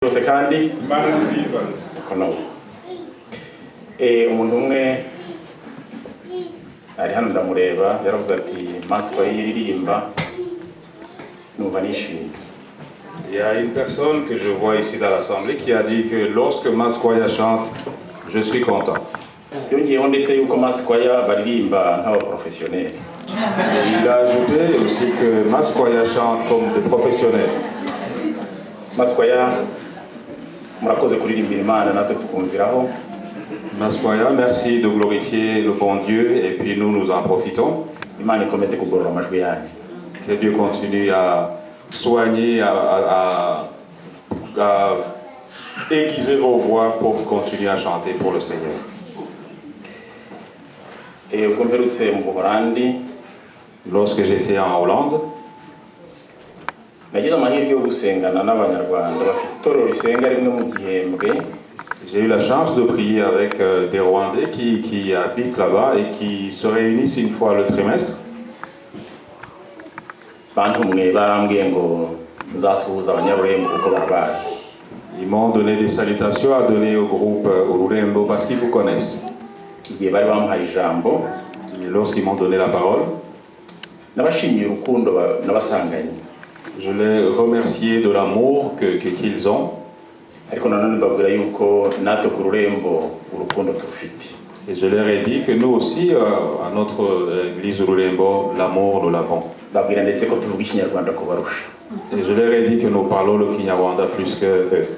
Byose kandi Imana ni nziza. Kono umuntu umwe ari hano ndamureba, yaravuze ati: "Mass Choir iririmba numva nishimye." Il y a une personne que je vois ici dans l'assemblée qui a dit que lorsque Mass Choir chante, je suis content. Yongeyeho ndetse yuko Mass Choir baririmba nk'abaprofessionnels. Et il a ajouté aussi que Mass Choir chante comme des professionnels. Mass Choir, murakoze kuririmbira Imana natwe tukumviraho. Mass Choir, merci de glorifier le bon Dieu et puis nous, nous en profitons. Imana ikomeze kugorora amajwi yanyu. Que Dieu continue à soigner, à aiguiser vos voix pour continuer à chanter pour le Seigneur. Ubwo mperutse mu Buholandi, Lorsque j'étais en Hollande, nagize amahirwe yo gusengana n'Abanyarwanda bafite itorero risenga rimwe mu gihembwe. J'ai eu la chance de prier avec des Rwandais qui habitent là-bas et qui se réunissent une fois le trimestre. Bantumwe barambwiye ngo nzasuhuza Abanyarurembo kuko barabazi. Ils m'ont donné des salutations à donner au groupe Ururembo parce qu'ils vous connaissent. Igihe bari bamuhaye ijambo, Et lorsqu'ils m'ont donné la parole, nabashimiye urukundo nabasanganye. Je les remercié de l'amour qu'ils ont. Ariko nanone mbabwira yuko natwe ku Rurembo urukundo turufite. Et je leur ai dit que nous aussi, à notre église Ururembo, l'amour, nous l'avons. Mbabwira ndetse ko tuvuga Ikinyarwanda kubarusha. Et je leur ai dit que nous parlons le Kinyarwanda plus que eux.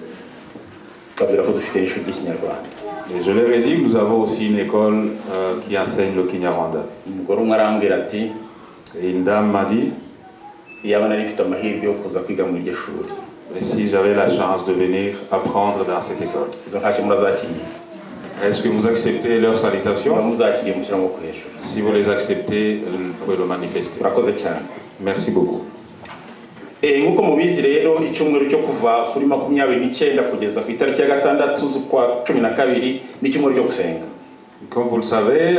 Mbabwira ko dufite n'ishuri ry'Ikinyarwanda. Et je leur ai dit que nous avons aussi une école qui enseigne le Kinyarwanda. Umugore umwe arambwira ati: Et une dame m'a dit: "Iyaba nari mfite amahirwe yo kuza kwiga muri iryo shuri." "Et si j'avais la chance de venir apprendre dans cette école." Izo ntashyo murazakiriye? Est-ce que vous acceptez leurs salutations? Muba muzakiriye mushyira amaboko hejuru. Si vous les acceptez, vous pouvez le manifester. Murakoze cyane. Merci beaucoup. Nk'uko mubizi rero, icyumweru cyo kuva kuri 29 kugeza ku itariki ya 6 z'ukwa 12 ni icyumweru cyo gusenga. Comme vous le savez,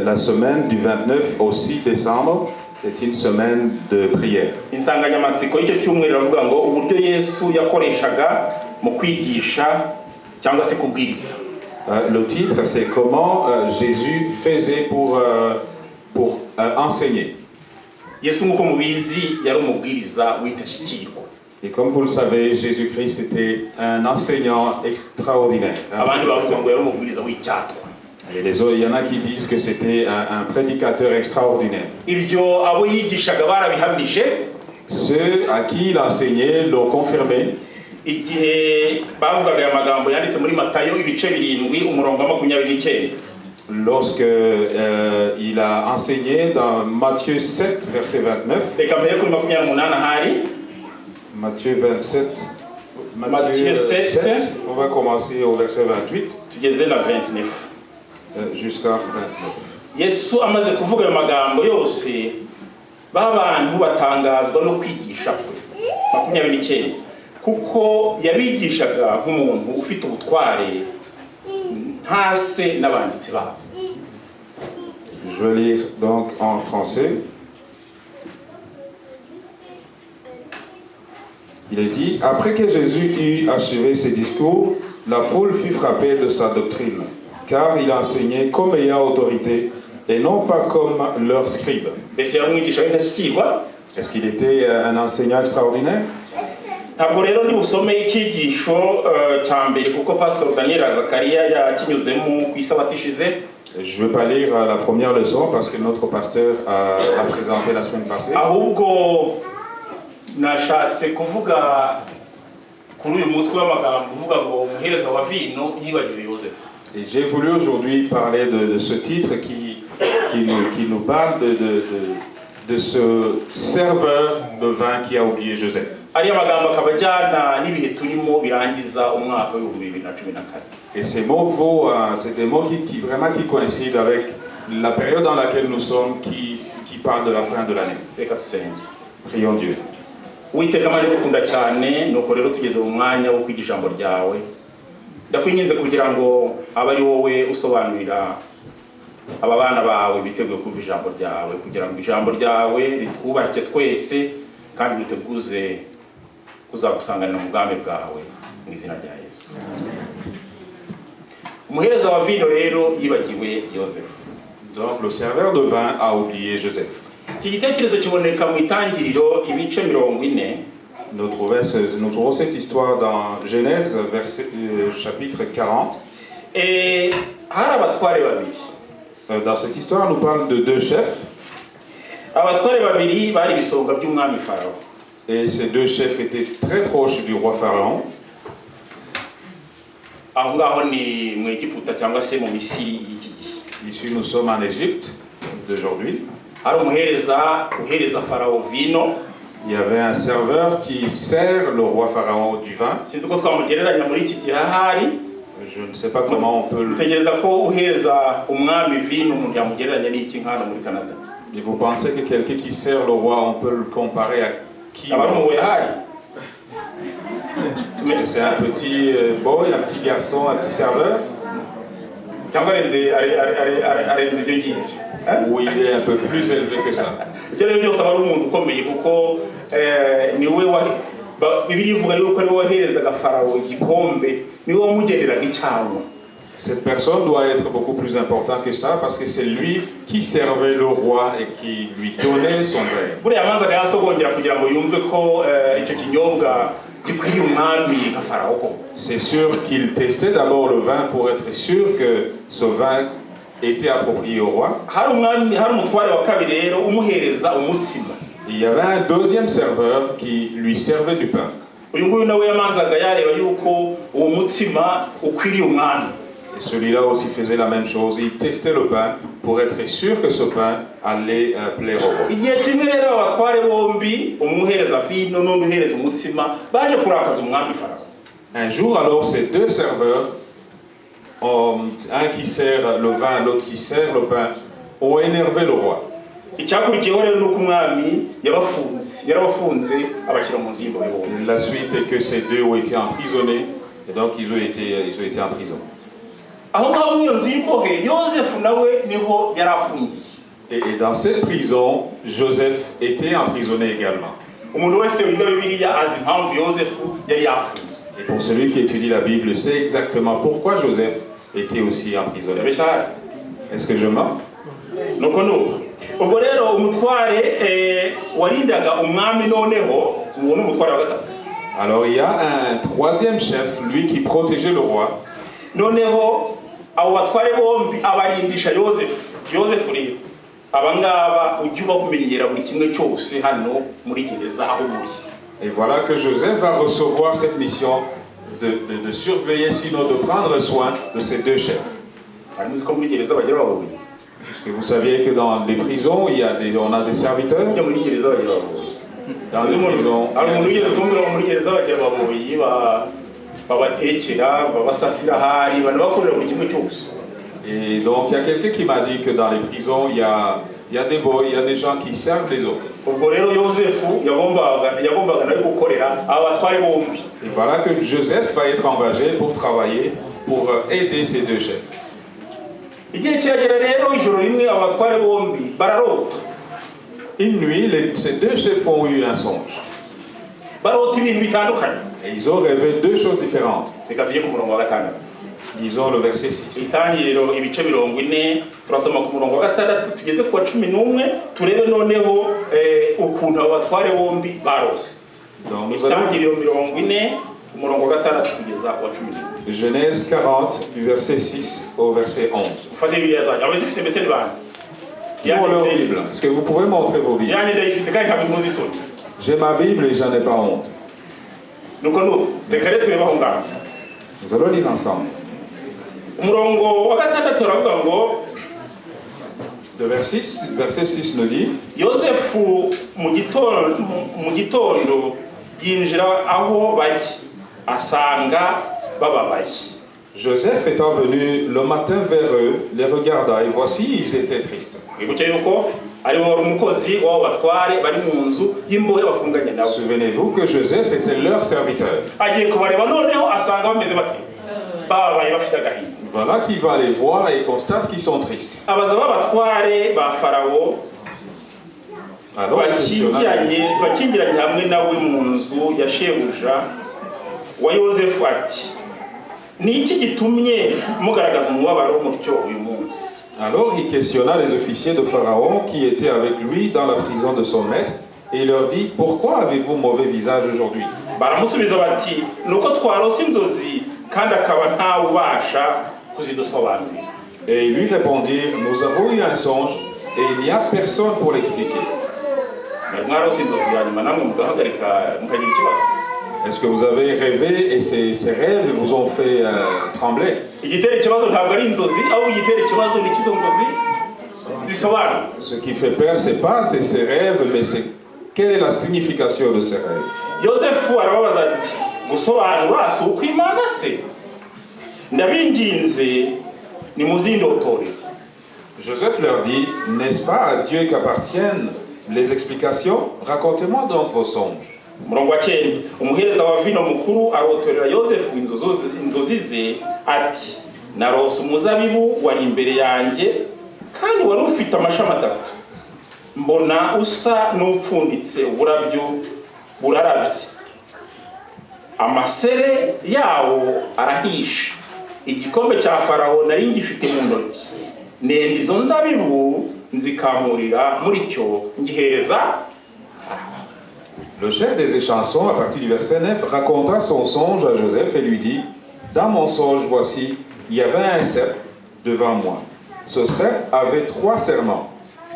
la semaine du 29 au 6 décembre est une semaine de prière. Insanganyamatsiko y'icyo cyumweru iravuga ngo uburyo Yesu yakoreshaga mu kwigisha cyangwa se kubwiriza. Le titre, c'est comment Jésus faisait pour enseigner. Yesu, nk'uko mubizi, yari umubwiriza w'indashyikirwa. Et comme vous le savez, Jésus-Christ était un enseignant extraordinaire. Abandi bavuga ngo yari umubwiriza w'icyatwa. Et les autres, il y en a qui disent que c'était un prédicateur extraordinaire. Ibyo abo yigishaga barabihamije. Ceux à qui il enseignait l'ont confirmé. Igihe bavugaga aya magambo yanditse muri Matayo ibice 7, umurongo wa 29. Lorsque il a enseigné dans Matthieu 7, verset 29. Reka mbere kuri 28 ahari. Matthieu 27. Matthieu 7. On va commencer au verset 28 tugeze na 29. Jusqu'à 29. Yesu amaze kuvuga ayo magambo yose, ba bantu batangazwa no kwigisha kwe, 29, kuko yabigishaga nk'umuntu ufite ubutware, ntase n'abanditsi babo. Je vais lire donc en français. Il est dit: "Après que Jésus eut achevé ses discours, la foule fut frappée de sa doctrine, car il enseignait comme ayant autorité et non pas comme leurs scribes." Mbese yari umwigisha w'indashyikirwa? Est-ce qu'il était un enseignant extraordinaire? Ntabwo rero ndi busome icyigisho cya mbere kuko Pastor Daniel Zakariya yakinyuzemo ku isabato ishize. Je ne vais pas lire la première leçon parce que notre pasteur a présenté la semaine passée. Ahubwo nashatse kuvuga kuri uyu mutwe w'amagambo uvuga ngo umuhereza wa vino yibagiwe Yosefu. Et j'ai voulu aujourd'hui parler de ce titre qui nous parle de ce serveur de vin qui a oublié Joseph. Ariya magambo akaba ajyana n'ibihe turimo birangiza umwaka w'2014. Et ces mots c'est des mots qui vraiment qui coïncident avec la période dans laquelle nous sommes, qui parle de la fin de l'année. Reka dusenge. Prions Dieu. Uwiteka Mana dukunda cyane, nuko rero tugeze mu mwanya wo kwiga ijambo ryawe. Ndakwinginze kugira ngo abe ari wowe usobanurira aba bana bawe biteguye kumva ijambo ryawe, kugira ngo ijambo ryawe ritwubake twese kandi riteguze kuzagusanganira mu bwami bwawe, mu Mu izina rya Yesu. Umuhereza wa vino rero yibagiwe Yosefu. Donc le serveur de vin a oublié Joseph. Iki gitekerezo kiboneka mu Itangiriro ibice 40. Nous trouvons cette histoire dans Genèse, chapitre 40. Hari abatware babiri. Dans cette histoire, nous parle de deux chefs. Abatware babiri bari ibisonga by'umwami Farawo. Et ces deux chefs étaient très proches du roi Pharaon. Aho ngaho ni mu Egiputa cyangwa se mu Misiri y'iki gihe. Ici, nous sommes en Égypte d'aujourd'hui. Hari umuhereza uhereza Farawo vino. Il y avait un serveur qui sert le roi Pharaon du vin. Sinzi uko twamugereranya muri iki gihe ahari. Je ne sais pas comment on peut le. Utekereza ko uhereza umwami vino umuntu yamugereranya n'iki nk'hano muri Canada? Et vous pensez que quelqu'un qui sert le roi, on peut le comparer à qui? Aba ari umuboyi ahari. Est-ce que c'est un petit boy, un petit garçon, un petit serveur? Cyangwa arenze arenze ibyo ngibyo? Eh? Ou il est un peu plus élevé que ça? Ibyo ari byo byose aba ari umuntu ukomeye kuko niwe wa Bibiliya ivuga yuko ari we waherezaga Farawo igikombe, niwe wamugeneraga icyanywa. Cette personne doit être beaucoup plus importante que ça parce que c'est lui qui servait le roi et qui lui donnait son verre. Buriya yamanzaga yasogongera kugira ngo yumve ko icyo kinyobwa gikwiriye umwami nka Farawo koko. C'est sûr qu'il testait d'abord le vin pour être sûr que ce vin était approprié au roi. Hari umwami hari umutware wa kabiri rero umuhereza umutsima. Il y avait un deuxième serveur qui lui servait du pain. Uyu nguyu nawe yamanzaga yareba yuko uwo mutsima ukwiriye umwami. Et celui-là aussi faisait la même chose. Il testait le pain pour être sûr que ce pain allait plaire au roi. Igihe kimwe rero aba batware bombi, umwe uhereza vino n'undi uhereza umutsima, baje kurakaza umwami Farawo. Un jour, alors, ces deux serveurs, un qui sert le vin, l'autre qui sert le pain, ont énervé le roi. Icyakurikiyeho rero ni uko umwami yabafunze yarabafunze abashyira mu nzu y'imbohe bombi. La suite est que ces deux ont été emprisonnés, et donc ils ont été en prison. Aho ngaho muri iyo nzu y'imbohe Yosefu nawe niho yari afungiye. Et dans cette prison, Joseph était emprisonné également. Umuntu wese wiga Bibiliya azi impamvu Yosefu yari yafunzwe. Et pour celui qui étudie la Bible, sait exactement pourquoi Joseph était aussi emprisonné. Ndabeshya ahari? Est-ce que je mens? Nuko nuko ubwo rero umutware warindaga umwami noneho uwo ni umutware wa gatatu. Alors il y a un troisième chef, lui qui protégeait le roi. Noneho abo batware bombi abarindisha Yosefu. Yosefu rero aba ngaba ujye ubakumenyera buri kimwe cyose hano muri gereza aho muri. Et voilà que Joseph va recevoir cette mission de surveiller, sinon de prendre soin de ces deux chefs. Hari muzi ko muri gereza bagira ababoyi? Est-ce que vous saviez que dans les prisons, il y a des, on a des serviteurs? Ujya muri gereza bagira ababoyi. Dans les prisons, Hari umuntu wigeze kumbwira ngo muri gereza bagira ababoyi babatekera babasasira ahari banabakorera buri kimwe cyose. Et donc, il y a quelqu'un qui m'a dit que dans les prisons, il y a des boys, il y a des gens qui servent les autres. Ubwo rero Yosefu yagombaga nawe gukorera aba batware bombi. Et voilà que Joseph va être engagé pour travailler, pour aider ces deux chefs. Igihe kiragera rero ijoro rimwe aba batware bombi bararota. Une nuit, ces deux chefs ont eu un songe. Barota ibintu bitandukanye. Et ils ont rêvé deux choses différentes. Reka tujye ku murongo wa gatandatu. Lisons le verset 6. Itangiriro ibice 40 turasoma ku murongo wa gatandatu tugeze ku wa 11 turebe noneho ukuntu abo batware bombi barose. Donc nous allons Itangiriro 40 umurongo wa gatandatu kugeza ku wa 11. Genèse 40, du verset 6 au verset 11. Mufate Bibiliya zanyu abazifite mbese ni bande? Qui ont leur Bible? Est-ce que vous pouvez montrer vos Bibles? Yanjye ndayifite kandi ntabwo nkoze isoni. J'ai ma Bible et j'en ai pas honte. Nuko nuko reka rero turebe aho ngaho. Nous allons lire ensemble. Umurongo wa gatandatu baravuga ngo Le verset 6, verset 6 nous dit: Yosefu mu gitondo yinjira aho bari asanga bababaye. Joseph étant venu le matin vers eux, les regarda et voici, ils étaient tristes. Wibuke yuko ari we wari umukozi w'abo batware bari mu nzu y'imbohe bafunganye nawe. Souvenez-vous que Joseph était leur serviteur. Agiye kubareba noneho asanga bameze bate? Bababaye bafite agahinda. Voilà qu'il va les voir et il constate qu'ils sont tristes. Abaza ba batware ba Farawo Alors, il questionna bakingiranye hamwe nawe mu nzu ya shebuja Wa Yozefu ati: "Ni iki gitumye mugaragaza umubabaro mutyo uyu munsi?" Alors il questionna les officiers de Pharaon qui étaient avec lui dans la prison de son maître, et il leur dit: "Pourquoi avez-vous mauvais visage aujourd'hui?" Baramusubiza bati: "Ni uko twarose inzozi kandi akaba ntawe ubasha kuzidusobanurira." Et ils lui répondirent: "Nous avons eu un songe, et il n'y a personne pour l'expliquer." Mwari mwarose inzozi hanyuma namwe mugahagarika mukagira ikibazo? Est-ce que vous avez rêvé et ces rêves vous ont fait trembler? Igitera ikibazo ntabwo ari inzozi, ahubwo igitera ikibazo ni izo nzozi zisobanura. Ce qui fait peur, c'est pas ces rêves, mais c'est quelle est la signification de ces rêves. Yosefu arababaza ati: "Gusobanura si ukw'Imana se? Ndabinginze nimuzindotorere." Joseph leur dit: "N'est-ce pas à Dieu qu'appartiennent les explications? Racontez-moi donc vos songes." Umurongo wa 9: umuhereza wa vino mukuru arotorera Yosefu inzozi ze ati: "Narose umuzabibu wari imbere yanjye kandi wari ufite amashami atatu. Mbona usa n'upfunditse uburabyo, burarabye, amasere yawo arahisha. Igikombe cya Farawo nari ngifite mu ntoki, nenda izo nzabibu nzikamurira muri cyo, ngihereza Farawo." Le chef des échansons, à partir du verset 9, raconta son songe à Joseph et lui dit: "Dans mon songe, voici, il y avait un cep devant moi. Ce cep avait trois sarments.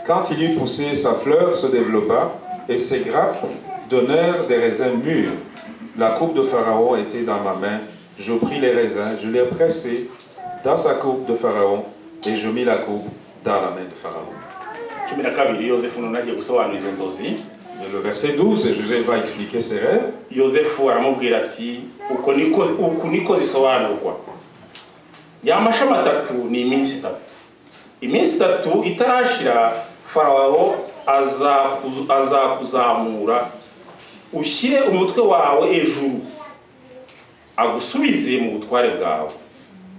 Quand il eut poussé, sa fleur se développa et ses grappes donnèrent des raisins mûrs. La coupe de Pharaon était dans ma main. Je pris les raisins, je les pressai dans sa coupe de Pharaon et je mis la coupe dans la main de Pharaon." 12, Yosefu none agiye gusobanura izo nzozi. Et le verset 12, Joseph va expliquer ses rêves. Yosefu aramubwira ati: "Uko niko, uku niko zisobanurwa. Ya mashami atatu ni iminsi 3. Iminsi 3 itarashira, Farawo azakuzamura, ushyire umutwe wawe ejuru, agusubize mu butware bwawe,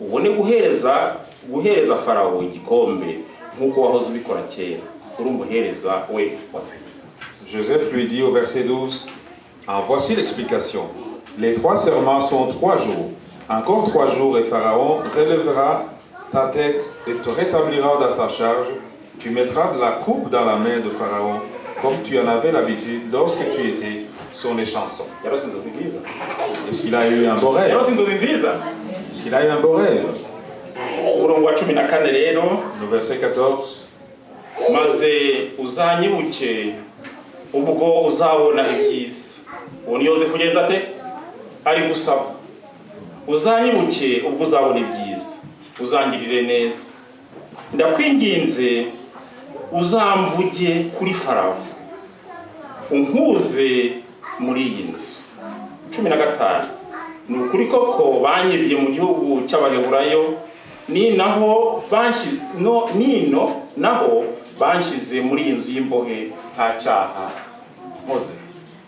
ubone guhereza Farawo igikombe nk'uko wahoze ubikora kera uri umuhereza we wa vino." Joseph lui dit au verset 12: "En voici l'explication. Les trois sarments sont 3 jours. Encore 3 jours et Pharaon relèvera ta tête et te rétablira dans ta charge. Tu mettras la coupe dans la main de Pharaon, comme tu en avais l'habitude lorsque tu étais son échanson." Yarose inzozi nziza. Est-ce qu'il a eu un beau rêve? Yarose inzozi nziza. Est-ce qu'il a eu un beau rêve? Umurongo wa 14 rero: Le verset 14. "Maze uzanyibuke ubwo uzabona ibyiza." Uwo ni Yosefu ugenza ate? Ari gusaba: "Uzanyibuke ubwo uzabona ibyiza, uzangirire neza. Ndakwinginze, uzamvuge kuri Farawo, unkuze muri iyi nzu." 15: "Ni ukuri koko banyibye mu gihugu cy'Abaheburayo, ni naho no, nino naho banshyize muri iyi nzu y'imbohe nta cyaha nkoze."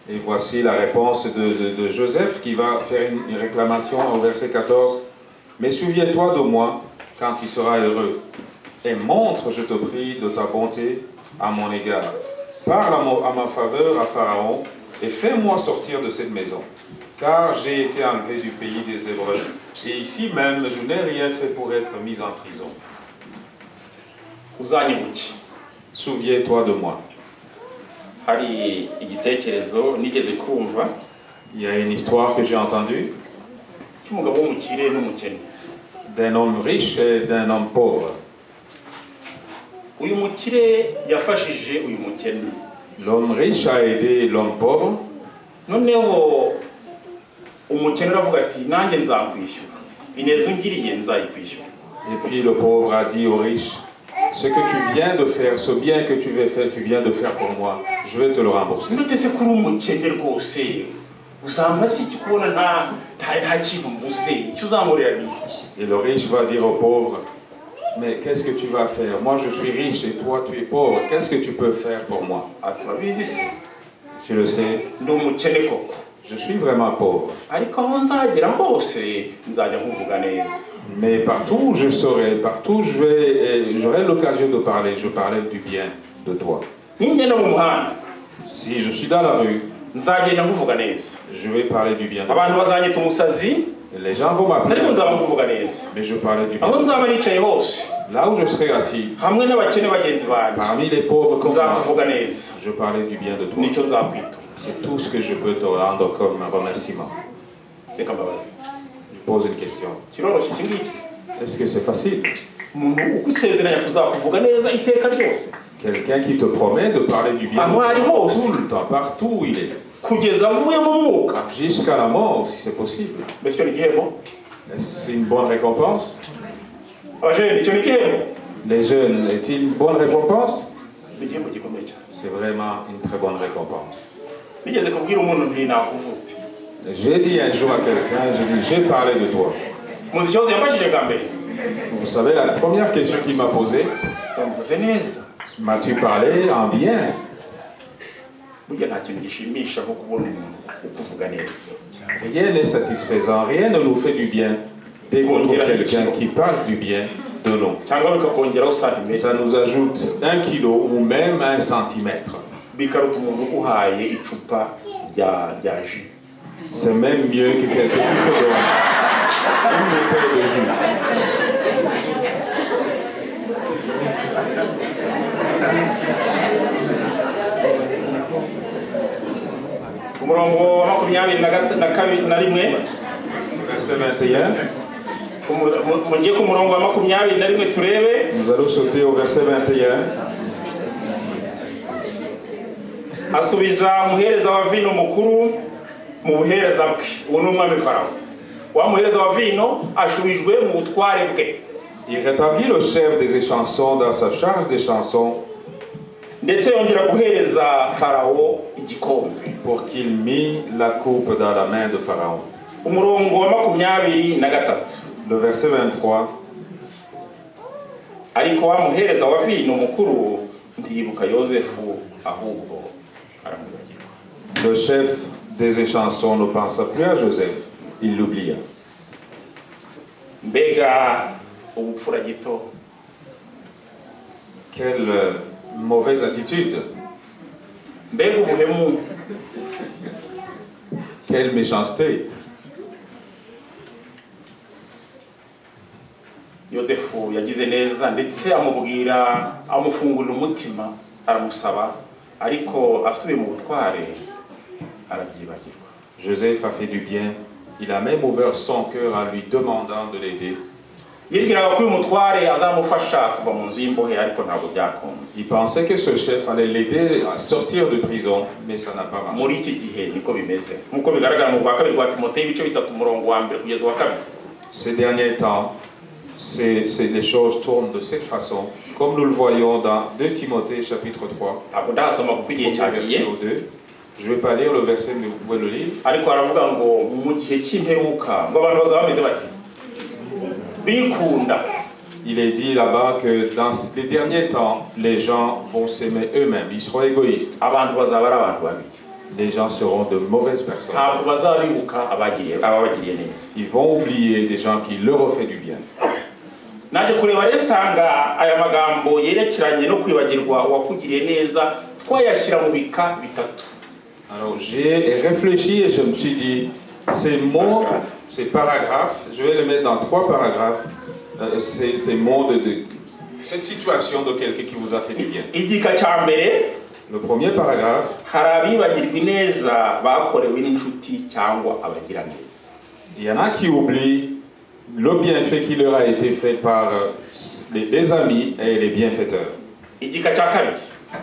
Et voici la réponse de Joseph qui va faire une réclamation au verset 14. "Mais souviens-toi de moi quand tu seras heureux, et montre, je te prie, de ta bonté à mon égard. Parle à ma faveur à Pharaon, et fais-moi sortir de cette maison, car j'ai été enlevé du pays des Hébreux, et ici même je n'ai rien fait pour être mis en prison." Uzanyibuke. Souviens-toi de moi. Hari igitekerezo nigeze kumva Il y a une histoire que j'ai entendue cy'umugabo w'umukire n'umukene. D'un homme riche et d'un homme pauvre. Uyu mukire yafashije uyu mukene. L'homme riche a aidé l'homme pauvre. Noneho umukene aravuga ati: "Nanjye nzakwishyura ineza ungiriye, nzayikwishyura." Et puis le pauvre a dit au riche: "Ce que tu viens de faire, ce bien que tu, veux faire, tu viens de faire pour moi, je vais te le rembourser." "Ndetse se kuri umukene rwose, uzampa si iki kubona nta kintu mbuze? Icyo uzankorera ni iki?" Et le riche va dire au pauvre: "Mais qu'est-ce que tu vas faire? Moi, je suis riche et toi, tu es pauvre. Qu'est-ce que tu peux faire pour moi?" Ati: "Urabizi se?" "Tu le sais, "Ndi umukene koko, je suis vraiment pauvre. Ariko aho nzagera hose nzajya nkuvuga neza." Mais partout où je serai, partout où je vais, j'aurai l'occasion de parler, je parlerai du bien de toi." "Ningenda mu muhanda, "Si je suis dans la rue, Nzagenda nkuvuga neza. Je vais parler du bien de Abantu toi. bazanyita umusazi, Les gens vont m'appeler, ariko nzaba nkuvuga neza. Mais je parlais du bien. Aho nzaba nicaye hose, Là où je serai assis, hamwe n'abakene bagenzi banjye, parmi les pauvres comme moi, nzakuvuga neza. Je parlais du bien de toi. Nicyo nzakwitura. C'est tout ce que je peux te rendre comme remerciement. Reka mbabaze. Je pose une question. Kiroroshye iki ngiki? Est-ce que c'est facile? Umuntu ugusezeranya kuzakuvuga neza iteka ryose, Quelqu'un qui te promet de parler du bien de Aho toi ari hose. Tout le temps, partout où il est, kugeza avuye mu mwuka. Jusqu'à la mort, si c'est possible. Mbese icyo ni igihembo? Est-ce une bonne récompense? Abajene, icyo ni igihembo? Les jeunes, est-il une bonne récompense? Ni igihembo gikomeye cyane. C'est vraiment une très bonne récompense. Nigeze kubwira umuntu nti nakuvuze. J'ai dit un jour à quelqu'un, j'ai dit, j'ai parlé de toi. Muzi ikibazo yambajije bwa mbere? Vous savez, la première question qu'il m'a posée, Wamvuze neza? M'as-tu parlé en bien? Burya nta kintu gishimisha nko kubona umuntu ukuvuga neza. Rien n'est satisfaisant, rien ne nous fait du bien dès qu'on trouve quelqu'un qui parle du bien de nous. Cyangwa bikakongeraho santimetero. Ça nous ajoute 1 kilo ou même 1 centimètre. Bikaruta umuntu uguhaye icupa rya jus. C'est même mieux que quelqu'un qui te donne une bouteille de jus. Umurongo wa makumyabiri na na rimwe. Verset 21. Mugiye ku murongo wa 21 turebe. Nous allons sauter au verset 21. Asubiza umuhereza wa vino mukuru mu buhereza bwe. Uwo ni umwami Farawo. Wa muhereza wa vino ashubijwe mu butware bwe. Il rétablit le chef des échansons dans sa charge des chansons Ndetse yongera guhereza Farawo igikombe. Pour qu'il mit la coupe dans la main de Pharaon. Umurongo wa 23. Le verset 23. Ariko wa muhereza wa vino mukuru ntiyibuka Yosefu, ahubwo aramwibagirwa. Le chef des échansons ne pensa plus à Joseph, il l'oublia. Mbega ubupfura gito! Quelle mauvaise attitude, Mbega ubuhemu! Quelle méchanceté. Yosefu yagize neza, ndetse amubwira, amufungurira umutima, aramusaba, ariko asubiye mu butware arabyibagirwa. Joseph a fait du bien, il a même ouvert son cœur en lui demandant de l'aider. Yibwiraga ko uyu mutware azamufasha kuva mu nzu y'imbohe, ariko ntabwo byakunze. Il pensait que ce chef allait l'aider à sortir de prison, mais ça n'a pas marché. Muri iki gihe niko bimeze, nk'uko bigaragara mu rwa kabiri rwa Timoteyo, ibice bitatu, umurongo wa mbere kugeza uwa kabiri. Ces derniers temps, les choses tournent de cette façon, comme nous le voyons dans 2 Timothée chapitre 3, Ntabwo ndahasoma kuko igihe premier cyagiye. Verset au 2. Je ne vais pas lire le verset, mais vous pouvez le lire. Ariko haravuga ngo mu gihe cy'imperuka ngo abantu bazaba bameze bati bikunda. Il est dit là-bas que dans les derniers temps, les gens vont s'aimer eux-mêmes, ils seront égoïstes. Abantu bazaba ari abantu babi. Les gens seront de mauvaises personnes. Ntabwo bazaba bibuka abagiriye ababagiriye neza. Ils vont oublier des gens qui leur ont fait du bien. Naje kureba rero nsanga aya magambo yerekeranye no kwibagirwa uwakugiriye neza twayashyira mu bika bitatu. Alors j'ai réfléchi et je me suis dit, ces mots, ces paragraphes, je vais les mettre dans trois paragraphes, ces mots de cette situation de quelqu'un qui vous a fait du bien. Igika cya mbere. Le premier paragraphe, Hari abibagirwa ineza bakorewe n'inshuti cyangwa abagiraneza. Il y en a qui oublient le bienfait qui leur a été fait par les amis et les bienfaiteurs. Igika cya kabiri.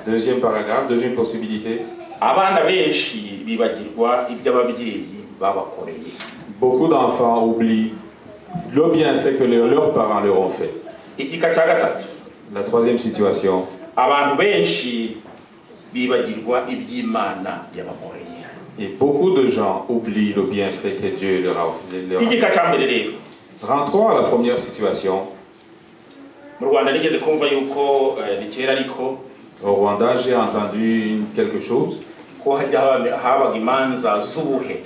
Deuxième paragraphe, deuxième possibilité, Abana benshi bibagirwa ibyo ababyeyi babakoreye. Beaucoup d'enfants oublient le bienfait que leurs parents leur ont fait. Igika cya gatatu. La troisième situation, Abantu benshi bibagirwa iby'Imana yabakoreye. Et beaucoup de gens oublient le bienfait que Dieu leur a leur a Igika cya mbere rero. Rentrons à la première situation. Mu Rwanda nigeze kumva yuko ni kera ariko, Au Rwanda, j'ai entendu quelque chose. Ko hajya habaga imanza z'ubuhe.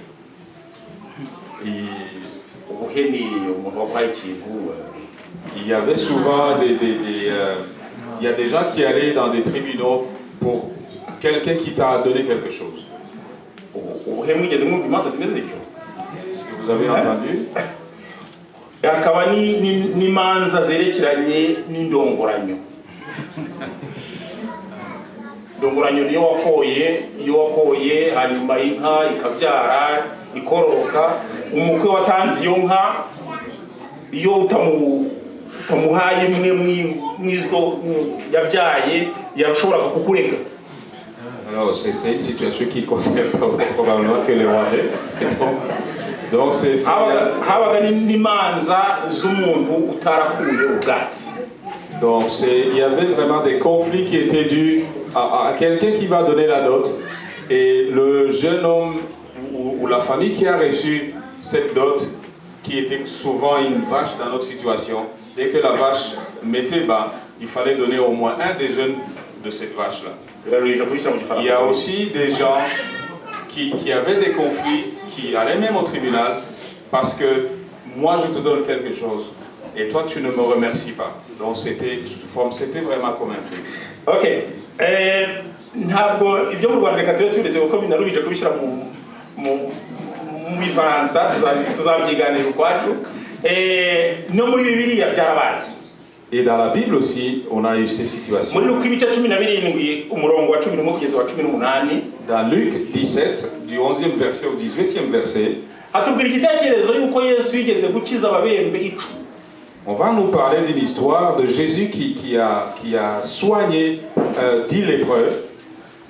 Ubuhe ni umuntu waguhaye ikintu. Il y avait souvent il y a des gens qui allaient dans des tribunaux pour quelqu'un qui t'a donné quelque chose. Ubuhe mwigeze mwumva imanza zimeze zityo? Est-ce que vous avez entendu? Hakaba n'imanza zerekeranye n'indongoranyo. Indongoranyo niyo wakoye, iyo wakoye hanyuma inka ikabyara, ikororoka, umukwe watanze iyo nka, iyo utamuhaye imwe mwizo yabyaye, yashoboraga kukurega. Alors, c'est une situation qui concerne probablement que les Rwandais. Et donc c'est Habaga n'imanza z'umuntu utarakuye ubwatsi. Donc, il y avait vraiment des conflits qui étaient dus à quelqu'un qui va donner la dot. Et le jeune homme ou la famille qui a reçu cette dot, qui était souvent une vache dans notre situation, dès que la vache mettait bas, il fallait donner au moins un des jeunes de cette vache-là. Biraruhije kubishyira mu Il y a gifaransa. Aussi des gens qui avaient des conflits, qui allaient même au tribunal, parce que moi je te donne quelque chose et toi tu ne me remercies pas. Donc c'était sous forme, c'était vraiment comme un truc. Okay, ntabwo ibyo mu Rwanda reka tube tubiretse kuko binaruhije kubishyira mu bifaransa, tuzabyiganira ukwacu. No muri Bibiliya byarabaye. Et dans la Bible aussi, on a eu ces situations. Muri Luka ibice 17, umurongo wa 11 kugeza wa 18, Dans Luc 17, du 11e verset au 18e verset, hatubwira igitekerezo y'uko Yesu yigeze gukiza ababembe 10. on va nous parler d'une histoire de Jésus qui a soigné 10 lépreux.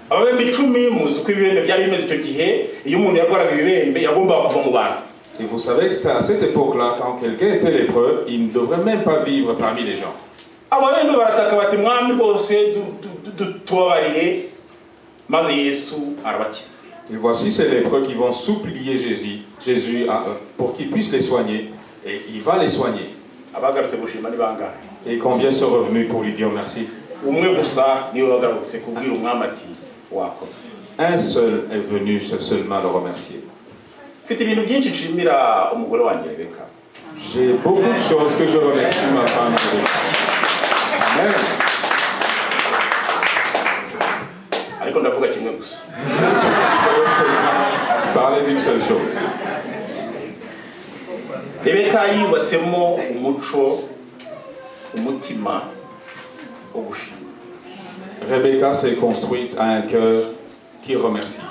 Ababembe 10, muzi uko ibibembe byari bimeze icyo gihe, iyo umuntu yarwaraga ibibembe yagombaga kuva mu bantu. Et vous savez que c'est à cette époque-là, quand quelqu'un était lépreux, il ne devrait même pas vivre parmi les gens. Ababembe barataka bati mwami rwose tubabarire, maze Yesu arabakiza. Et voici ces lépreux qui vont supplier Jésus pour qu'il puisse les soigner, et il va les soigner. Abagarutse gushima ni bangahe? Et combien sont revenus pour lui dire merci? Umwe gusa niwe wagarutse kubwira umwami ati wakoze. Un seul est venu seulement le remercier. Mfite ibintu byinshi nshimira umugore wanjye Rebeka. J'ai beaucoup de choses que je remercie ma femme. Amen. Ariko ndavuga kimwe gusa. Je vais seulement parler d'une seule chose. Rebeka yubatsemo umuco, umutima wo gushima. Rebecca s'est construite à un cœur qui remercie.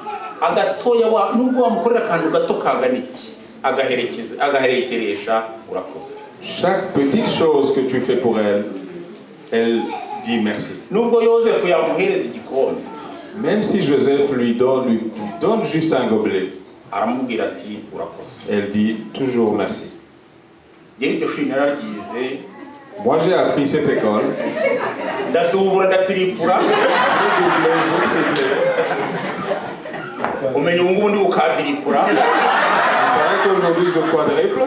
Agatoya wa nubwo wamukorera akantu gato kangana iki, agaherekeza agaherekeresha urakoze. Chaque petite chose que tu fais pour elle, elle dit merci. Nubwo Yosefu yamuhereza igikombe, Même si Joseph lui donne juste un gobelet, aramubwira ati urakoze. Elle dit toujours merci. Njyewe iryo shuri nararyize. Moi, j'ai appris cette école. Ndatubura, ndatiripura. J'ai doublé, j'ai triplé. Umenya ubu ngubu ndi gukadiripura. Il paraît qu'aujourd'hui, je quadruple.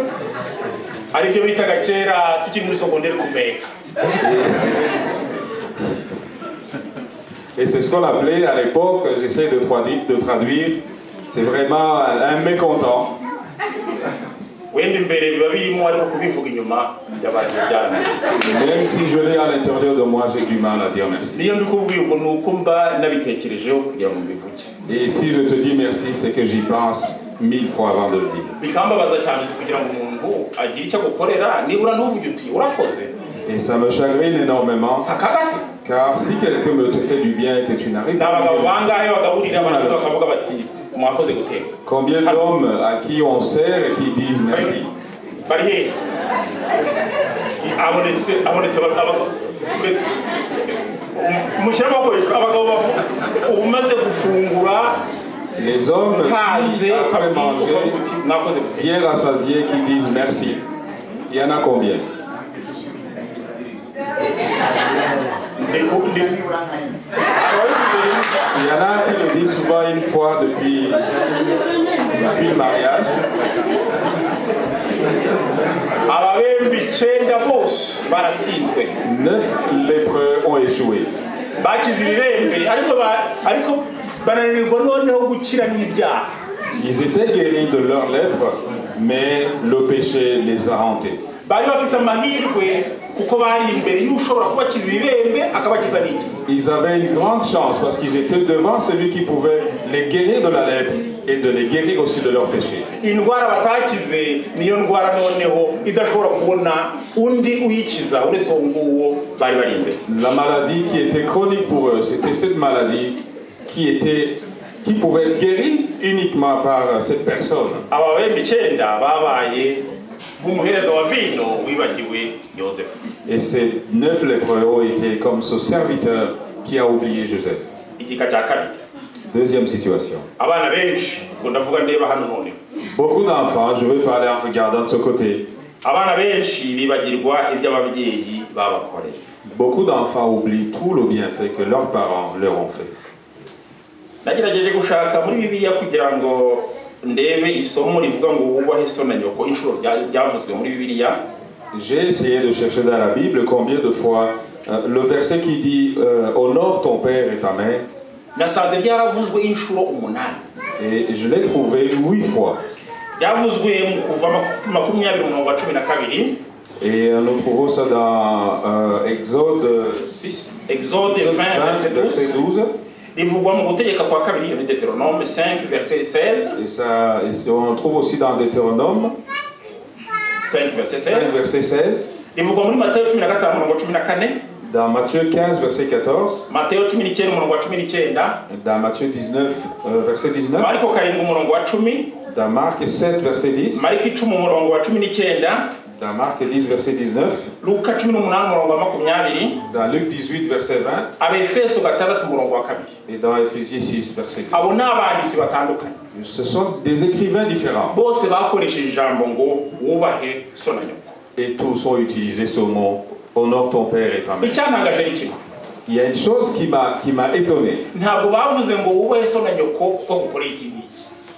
Aribyo bitaga kera tukiri muri secondaire kumeka. Et c'est ce qu'on appelait à l'époque, j'essaie de traduire, c'est vraiment un mécontent. Wenda imbere biba birimo ariko kubivuga inyuma byabanje byananiye. Et même si je l'ai à l'intérieur de moi, j'ai du mal à dire merci. Niyo mbikubwiye ubwo ni uko mba nabitekerejeho kugira ngo mbivuge. Et si je te dis merci, c'est que j'y pense mille fois avant de le dire. Bikambabaza cyane kugira ngo umuntu agire icyo agukorera nibura ntuvuge uti urakoze. Et ça me chagrine énormément, Si akaga se? Car si quelqu'un me te fait du bien et que tu n'arrives Ni pas à abagabo lui dire merci, bangahe bagaburira barangiza bakavuga bati mwakoze guteka? Combien d'hommes à qui on sert et qui disent merci? Bari hehe? Abonetse abonetse mushyire amaboko hejuru abagabo bavuga umaze gufungura Les hommes haze qui, après manger, mwakoze guteka. Bien rassasiés, qui disent merci. Il y en a combien? Il y en a qui le disent souvent une fois depuis le mariage. Ababembe 9 bose baratsinzwe. Neuf lépreux ont échoué. Bakize ibibembe ariko ariko bananirwa noneho gukira n'ibyaha. Ils étaient guéris de leur lèpre, mais le péché les a hantés. Bari bafite amahirwe kuko bari imbere y'ushobora kubakiza ibibembe akabakiza n'iki. Ils avaient une grande chance parce qu'ils étaient devant celui qui pouvait les guérir de la lèpre Et de les guérir aussi de leurs péchés. Indwara batakize niyo ndwara noneho idashobora kubona undi uyikiza uretse uwo nguwo bari bari imbere. La maladie qui était chronique pour eux, c'était cette maladie qui pouvait être guérie uniquement par cette personne. Aba babembe icyenda babaye nk'umuhereza wa vino wibagiwe Yosefu. Et ces neuf lépreux ont été comme ce serviteur qui a oublié Joseph. Igika cya kabiri. Deuxième situation. Abana benshi, ngo ndavuga ndeba hano noneho. Beaucoup d'enfants, je vais parler en regardant de ce côté, Abana benshi bibagirwa ibyo ababyeyi babakoreye. Beaucoup d'enfants oublient tout le bienfait que leurs parents leur ont fait. Nagerageje gushaka muri Bibiliya kugira ngo ndebe isomo rivuga ngo wubahe so na nyoko inshuro byavuzwe muri Bibiliya. J'ai essayé de chercher dans la Bible combien de fois le verset qui dit honore ton père et ta mère, Nasanze ryaravuzwe inshuro umunani. Et je l'ai trouvé huit fois. Byavuzwe mu Kuva 20 umurongo wa 12. Et nous trouvons ça dans Exode 6, Exode 20 20, verset 12. Verset 12. Rivugwa mu Gutegeka kwa Kabiri muri Deutéronome 5 verset 16. Et on le trouve aussi dans Deutéronome 5 verset 5, 16. Verset 16, Rivugwa muri Matayo 15 umurongo wa 14. Dans Matthieu 15, verset 14, Matayo 19 umurongo wa 19. Dans Matthieu 19, verset 19, Mariko 7 umurongo wa 10. Dans Marc 7, verset 10, Mariko 10 umurongo wa 19. Dans Marc 10, verset 19, Luka 18 umurongo wa 20. Dans Luc 18, verset 20, Abefeso 6 umurongo wa 2. Et dans Éphésiens 6, verset 2. Abo ni abanditsi batandukanye. Ce sont des écrivains différents. Bose bakoresheje ijambo ngo wubahe so na nyoko. Et tous ont utilisé ce mot, honore ton père et ta mère. Icyantangaje ni kimwe. Il y a une chose qui m'a étonné. Ntabwo bavuze ngo wubahe so na nyoko kuko gukoreye iki ngiki.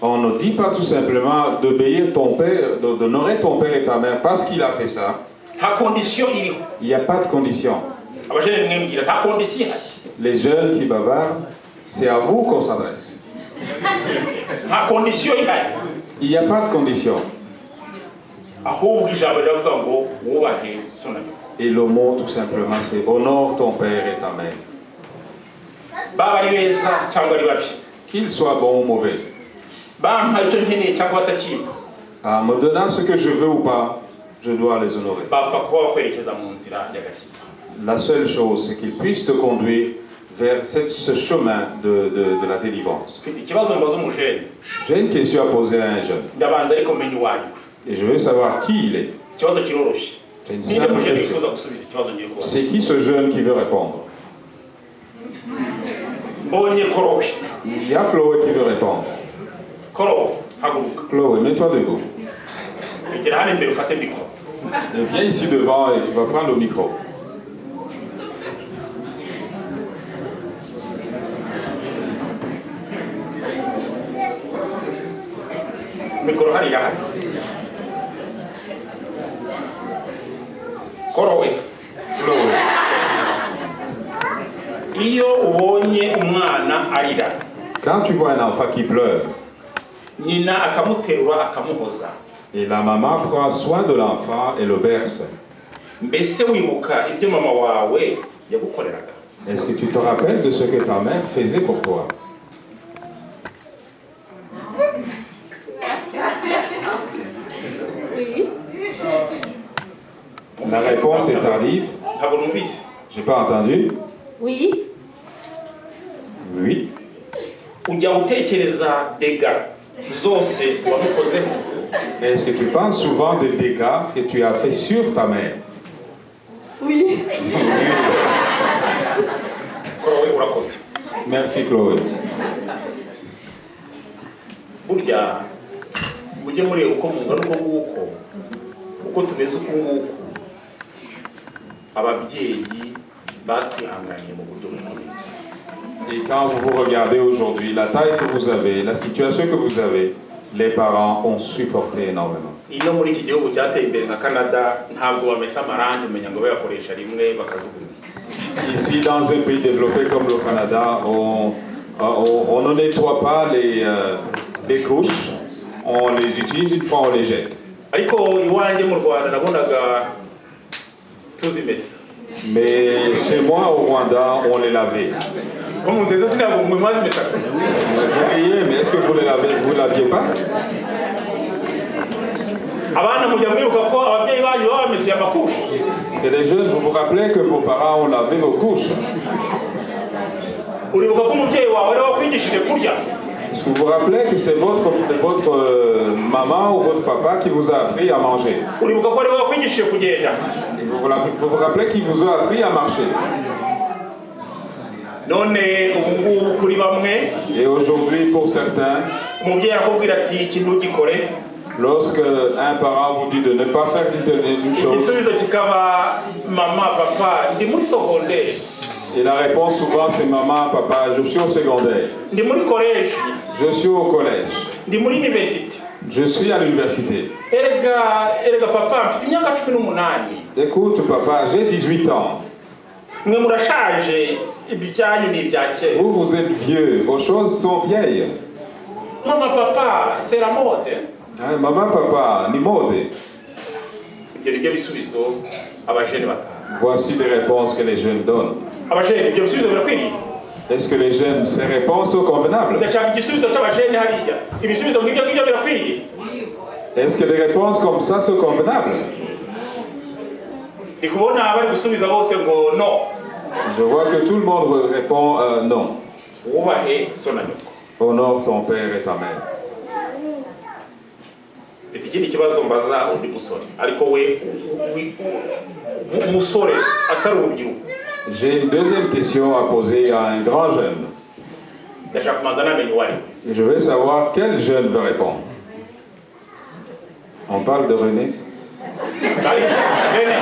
On ne dit pas tout simplement d'obéir ton père, d'honorer ton père et ta mère parce qu'il a fait ça. Nta condition iriho. Il n'y a pas de condition. Abajene mwembwira nta condition ihari. Les jeunes qui bavardent, c'est à vous qu'on s'adresse. Nta condition ihari. Il n'y a pas de condition. Ahubwo ijambo riravuga ngo wubahe so na nyoko. Et le mot, tout simplement, c'est honore ton père et ta mère. Baba ari beza cyangwa ari babi, Qu'il soit bon ou mauvais. Bampa icyo nkeneye cyangwa batakimpa, En me donnant ce que je veux ou pas, je dois les honorer. Bapfa kuba bakwerekeza mu nzira y'agakiza. La seule chose, c'est qu'ils puissent te conduire vers ce chemin de la délivrance. Mfite ikibazo mbaza umujene. J'ai une question à poser à un jeune. Ndabanza ariko menya uwo ari we. Et je veux savoir qui il est. Ikibazo kiroroshye. C'est une Ninde simple mujene question. wifuza gusubiza ikibazo ngiye kubaza? C'est qui ce jeune qui veut répondre? Mbonye Korowe. Il y a Chloé qui veut répondre. Korowe, haguruka. Chloé, mets-toi debout. Egera hano imbere ufate mikoro. Et viens ici devant et tu vas prendre le micro. Mikoro hano irahari. Korowe. Chloé, Iyo ubonye umwana arira, quand tu vois un enfant qui pleure nyina akamuterura akamuhoza, et la maman prend soin de l'enfant et le berce, mbese wibuka ibyo mama wawe yagukoreraga? Est-ce que tu te rappelles de ce que ta mère faisait pour toi? Oui. La réponse est tardive. Ntabwo numvise. J'ai pas entendu. Oui. Oui. Ujya utekereza dégâts zose wamukozeho? Est-ce que tu penses souvent des dégâts que tu as fait sur ta mère? Oui. Chloé, urakoze. Merci, Chloé. Burya mujye mureba uko mungana uko nguko uko tumeze uku nguku ababyeyi batwihanganiye mu buryo bukomeye. Et quand vous vous regardez aujourd'hui, la taille que vous avez, la situation que vous avez, les parents ont supporté énormément. Ino muri iki gihugu cyateye imbere nka Canada ntabwo bamesa amarangi umenya ngo bayakoresha rimwe bakajugunya. Ici, dans un pays développé comme le Canada, on ne nettoie pas les couches, on les utilise une fois, on les jette. Ariko iwanjye mu Rwanda nabonaga tuzimesa. Mais chez moi, au Rwanda, on les lavait. Ko munzeza sinabwo mwe mwazimesaga? Vous riez, mais est-ce que vous ne l'aviez pas? Abana mujya mwibuka ko ababyeyi banyu babameseye ama couches? Et les jeunes, vous vous rappelez que vos parents ont lavé vos couches? Uribuka ko umubyeyi wawe ariwe wakwigishije kurya? Est-ce que vous vous rappelez que c'est votre maman ou votre papa qui vous a appris à manger? Uribuka ko ariwe wakwigishije kugenda? Et vous vous rappelez qu'il vous a appris à marcher? None ubu ngubu kuri bamwe, Et aujourd'hui, pour certains, umubyeyi arakubwira ati iki ntugikore, lorsque un parent vous dit de ne pas faire une chose, igisubizo kikaba mama, papa, ndi muri secondaire, et la réponse souvent c'est maman, papa, je suis au secondaire, ndi muri collège, je suis au collège, ndi muri université, je suis à l'université. Erega erega papa, mfite imyaka 18. Écoute papa, j'ai 18 ans. Mwe murashaje, ibyanyu ni ibya kera. Vous, vous êtes vieux, vos choses sont vieilles. Mama, papa, c'est la mode. Hein, maman, papa, ni mode. Ibyo ni byo bisubizo aba jeunes batanga. Voici les réponses que les jeunes donnent. Aba jeunes, ibyo bisubizo birakwiriye? Est-ce que les jeunes, ces réponses sont convenables? Ndashaka igisubizo cy'aba jeunes hariya. Ibisubizo nk'ibyo ngibyo birakwiriye? Est-ce que des réponses comme ça sont convenables? Ndi kubona bari gusubiza bose ngo no. Je vois que tout le monde répond non. Wubahe so na nyoko. Honore ton père et ta mère. Mfite ikindi kibazo mbaza undi musore, ariko we umusore atari urubyiruko. J'ai une deuxième question à poser à un grand jeune. Ndashaka kubanza namenya uwo ari we. Et je veux savoir quel jeune veut répondre. On parle de René. Ari Rene,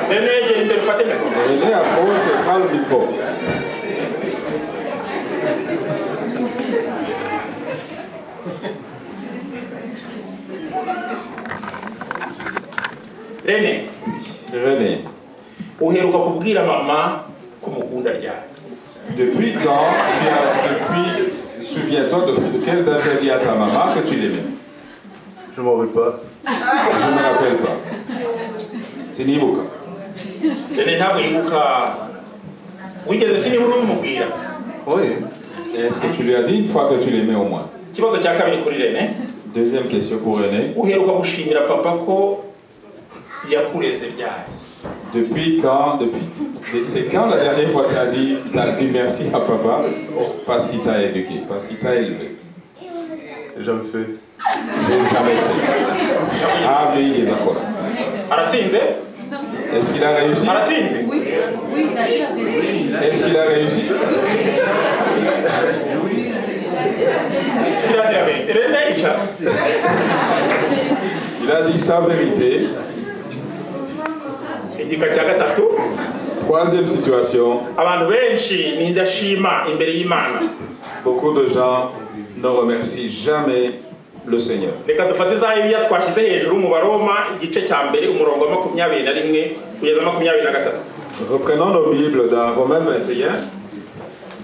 Rene, genda imbere ufate micro. René approche et prend le micro. Rene. René, Uheruka kubwira mama ko umukunda ryari? Depuis quand tu as, depuis, souviens-toi de quelle date tu as dit à ta maman que tu l'aimais? Je ne m'en rappelle pas. Je ne me rappelle pas. Sinibuka. Rene ntabwo yibuka. Wigeze sinibura ubimubwira? Oui. Est-ce que tu lui as dit une fois que tu l'aimais au moins? Ikibazo cya kabiri kuri Rene. Deuxième question pour René. Uheruka gushimira papa ko yakureze ryari? Depuis quand, depuis, c'est quand la dernière fois que tu as dit merci à papa parce qu'il t'a éduqué, parce qu'il t'a élevé? J'ai jamais fait. J'ai jamais fait. Ah oui, les accords. Aratsinze. Est-ce qu'il a réussi? Aratsinze. Oui, il a dit la vérité. Est-ce qu'il a réussi? Il a dit la vérité. Rene, icara. Il a dit sa vérité. Igika cya gatatu. Troisième situation, Abantu benshi ni indashima imbere y'Imana. Beaucoup de gens ne remercient jamais le Seigneur. Reka dufate za Bibiliya twashyize hejuru mu Baroma igice cya mbere, umurongo wa 21 kugeza 23. Reprenons nos Bibles dans Romains 21.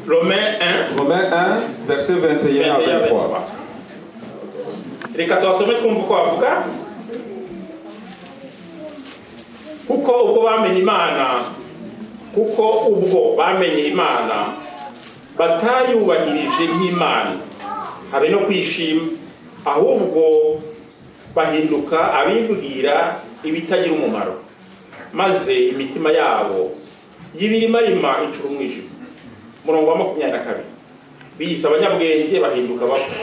Romains 1. Romains 1, versets 21 à 23. Reka tuhasome twumve uko bavuga. Kuko ubwo bamenye Imana, kuko ubwo bamenye Imana batayubahirije nk'Imana habe no kwishima, ahubwo bahinduka abibwira ibitagira umumaro, maze imitima yabo y'ibirimarima icura umwijima. Umurongo wa 22: biyise abanyabwenge bahinduka bapfa,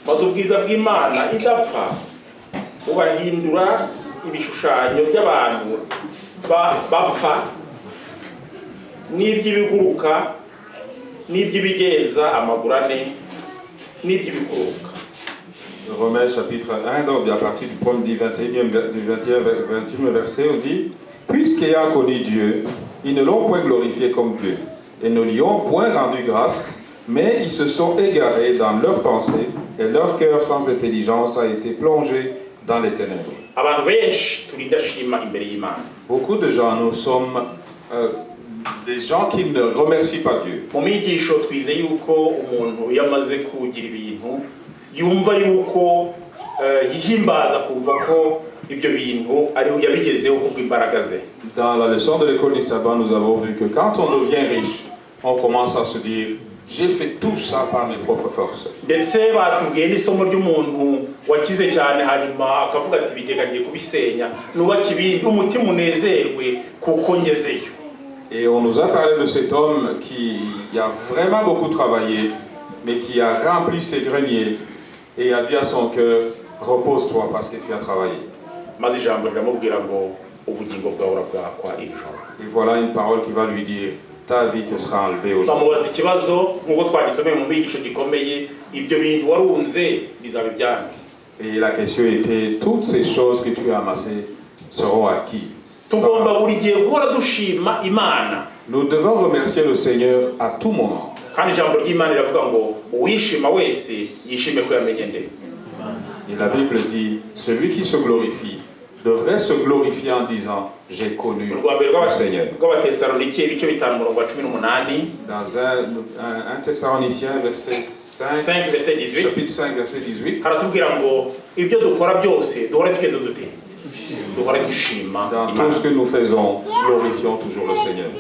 maze ubwiza bw'Imana idapfa bubahindura ibishushanyo by'abantu bapfa n'iby'ibiguruka n'iby'ibigenza amaguru ane n'iby'ibikururuka. Romains chapitre 1, donc à partir du premier, du 21e, du 21, 21e verset, on dit: Puisqu'ayant connu Dieu, ils ne l'ont point glorifié comme Dieu, et ne lui ont point rendu grâce, mais ils se sont égarés dans leurs pensées, et leur cœur sans intelligence a été plongé dans les ténèbres. Abantu benshi turi indashima imbere y'Imana. Beaucoup de gens, nous sommes des gens qui ne remercient pas Dieu. Mu migisho twize yuko umuntu iyo amaze kugira ibintu yumva yuko yihimbaza kumva ko ibyo bintu ari yabigezeho kubw'imbaraga ze. Dans la leçon de l'école du sabbat, nous avons vu que quand on devient riche, On commence à se dire, j'ai fait tout ça par mes propres forces. Ndetse batubwiye n'isomo ry'umuntu wakize cyane, hanyuma akavuga ati ibigega ngiye kubisenya, nubake ibindi, umutima unezerwe kuko ngezeyo. Et on nous a parlé de cet homme qui a vraiment beaucoup travaillé, mais qui a rempli ses greniers et a dit à son cœur, repose-toi parce que tu as travaillé. Maze ijambo riramubwira ngo ubugingo bwawe urabwakwa iri joro. Et voilà une parole qui va lui dire, ta vie te sera enlevée aujourd'hui. Bamubaza ikibazo nk'uko twagisomeye mu bigisho gikomeye, ibyo bintu warunze bizaba ibyanyu? Et la question était, toutes ces choses que tu as amassées seront à qui? Tugomba buri gihe guhora dushima Imana. Nous devons remercier le Seigneur à tout moment. Kandi ijambo ry'Imana riravuga ngo uwishima wese yishime ko yamenye nde? Et la Bible dit, celui qui se glorifie devrait se glorifier en disant, j'ai connu Urwa mbere le Seigneur. rw'Abatesalonike, ibice 5, umurongo wa 18. Dans 1 Thessalonicien, verset 5, 5 verset 18, chapitre 5, verset 18, haratubwira ngo ibyo dukora byose duhora tugenda dute, duhora dushima dans Imana. tout ce que nous faisons, glorifions toujours le Seigneur.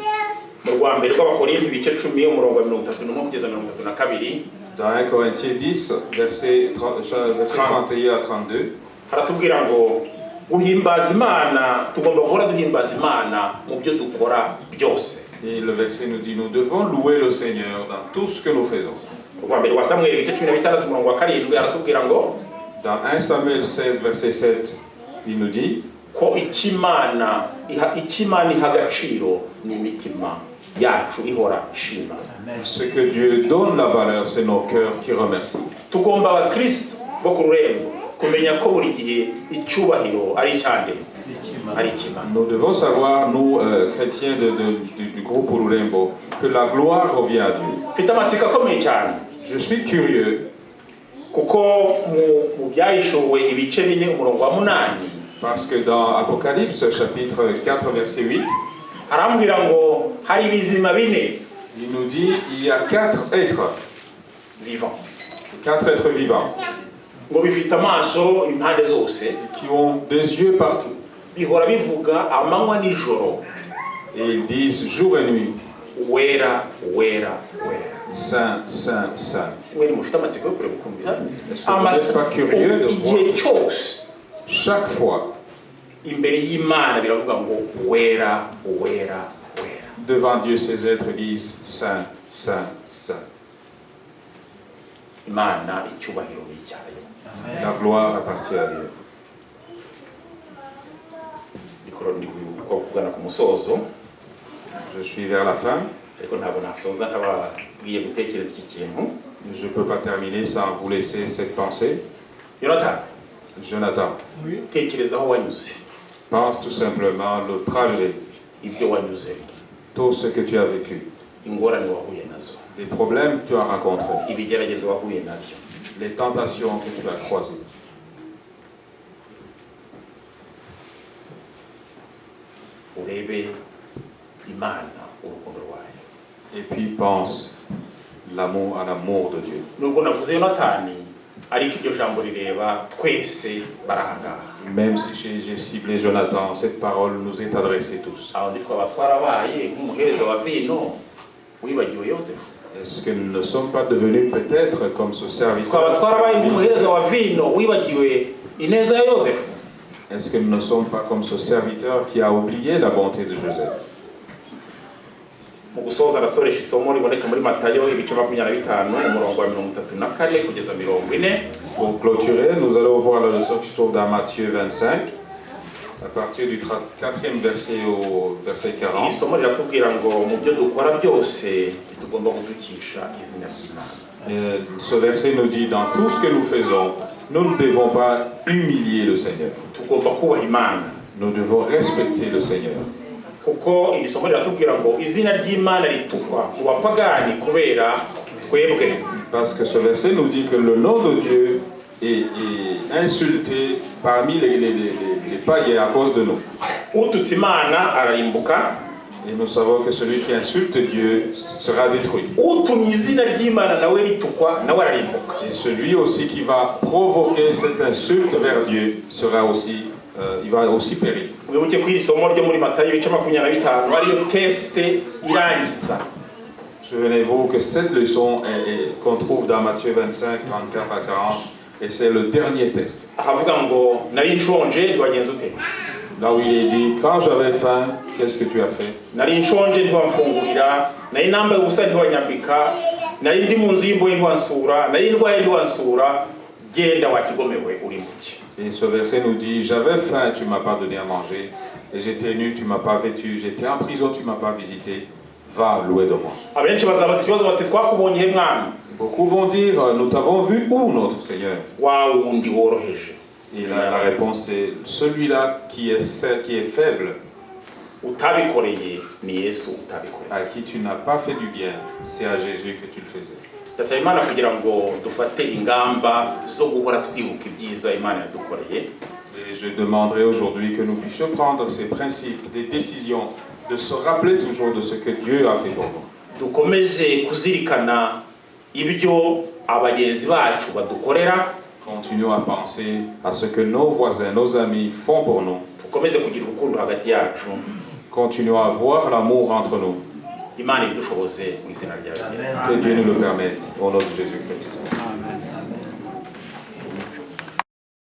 Mu rwa mbere rw'Abakorinto, ibice 10, umurongo wa 31 kugeza 32, Dans 1 Corinthiens 10, verset 30, verset 31 à 32, haratubwira ngo guhimbaza Imana, tugomba guhora duhimbaza Imana mu byo dukora byose. Et le verset nous dit, nous devons louer le Seigneur dans tout ce que nous faisons. Urwa mbere rwa Samweli, ibice 16, umurongo wa 7, haratubwira ngo Dans 1 Samuel 16, verset 7, il nous dit, ko icyo Imana iha, icyo Imana iha agaciro ni imitima yacu ihora ishima. Ce que Dieu donne la valeur, c'est nos cœurs qui remercient. Tugomba abakristo bo ku rurembo kumenya ko buri gihe icyubahiro ari icyande, ari icy'Imana. Nous devons savoir, nous, chrétiens du groupe Ururembo, que la gloire revient à Dieu. Mfite amatsiko akomeye cyane, Je suis curieux kuko mu Byahishuwe ibice 4, umurongo wa 8, parce que dans Apocalypse chapitre 4 verset 8, arambwira ngo hari ibizima bine, il nous dit il y a quatre êtres, vivant, quatre êtres vivants ngo bifite amaso impande zose, qui ont des yeux partout. Bihora bivuga amanywa nijoro, Et ils disent jour et nuit, wera, wera, wera. Saint, Saint, Saint. Ese mwe mufite amatsiko yo kureba ukuntu bizameze? Est-ce que vous n'êtes pas curieux de Igihe voir cyose chaque fois imbere y'Imana biravuga ngo wera, wera, wera. Devant Dieu, ces êtres disent Saint, Saint, Saint. Imana icyubahiro ni icyayo. La gloire appartient à Dieu. Ndikoro ndi kugana ku musozo. Je suis vers la fin. Ariko ntabwo nasoza ntababwiye gutekereza iki kintu. Je ne peux pas terminer sans vous laisser cette pensée. Yonatani, Jonathan, tekereza aho wanyuze, pense tout simplement le trajet, ibyo wanyuze, tout ce que tu as vécu, ingorane wahuye nazo, les problèmes que tu as rencontrés, ibigeragezo wahuye nabyo, les tentations que tu as croisées. Urebe Imana urukundo rwayo. Et puis pense l'amour à l'amour de Dieu. Nubwo navuze Yonatani, ariko iryo jambo rireba twese barahangaha. Même si j'ai ciblé Jonathan, cette parole nous est adressée tous. Aho ntitwaba twarabaye nk'umuhereza wa vino wibagiwe Yosefu? Est-ce que nous ne sommes pas devenus peut-être comme ce Twaba serviteur? twarabaye nk'umuhereza wa vino wibagiwe ineza ya Yosefu? Est-ce que nous ne sommes pas comme ce serviteur qui a oublié la bonté de Joseph? Mu gusoza arasoresha isomo riboneka muri Matayo, ibice 25, umurongo wa 34 kugeza 40. Pour clôturer, nous allons voir la leçon qui se trouve dans Matthieu 25, à partir du 4e verset au verset Iri 40. somo riratubwira ngo mu byo dukora byose ntitugomba gutukisha izina ry'Imana. Et ce verset nous dit, dans tout ce que nous faisons, nous ne devons pas humilier le Seigneur. Tugomba kubaha Imana, Nous devons respecter le Seigneur. Kuko iri somo riratubwira ngo izina ry'Imana ritukwa mu bapagani kubera twebwe. Parce que ce verset nous dit que le nom de Dieu est insulté parmi les païens à cause de nous. Ututse Imana ararimbuka. Et nous savons que celui qui insulte Dieu sera détruit. Utumye izina ry'Imana nawe ritukwa nawe ararimbuka. Et celui aussi qui va provoquer cette insulte vers Dieu il va aussi périr. Mwibuke ko iri somo ryo muri Matayo ibice 25 ariyo test irangiza. Souvenez-vous que cette leçon qu'on trouve dans Matthieu 25, 34 à 40, et c'est le dernier test. Ahavuga ngo nari nshonje ntiwagenza ute? Là où il est dit, quand j'avais faim, qu'est-ce que tu as fait? Nari nshonje ntiwamfungurira, nari nambaye ubusa ntiwanyambika, nari ndi mu nzu y'imbohe ntiwansura, nari ndwaye ntiwansura, genda wa kigome we uri muke. Et ce verset nous dit, j'avais faim, tu m'as pas donné à manger, et j'étais nu, tu m'as pas vêtu, j'étais en prison, tu m'as pas visité, va loin de moi. Abenshi bazabaza ikibazo bati twakubonye he mwami? Beaucoup vont dire, nous t'avons vu où, notre Seigneur? Wa wundi woroheje. Et la réponse est, celui-là qui est faible, utabikoreye ni Yesu utabikoreye. À qui tu n'as pas fait du bien, c'est à Jésus que tu le faisais. Ndasaba Imana kugira ngo dufate ingamba zo guhora twibuka ibyiza Imana yadukoreye. Et je demanderai aujourd'hui que nous puissions prendre ces principes, des décisions, de se rappeler toujours de ce que Dieu a fait pour nous. Dukomeze kuzirikana ibyo abagenzi bacu badukorera. Continuons à penser à ce que nos voisins, nos amis font pour nous. Dukomeze kugira urukundo hagati yacu. Continuons à voir l'amour entre nous. Imana ibidushoboze mu izina ryayo. Que Dieu nous le permette. Au nom de Jésus-Christ. Amen.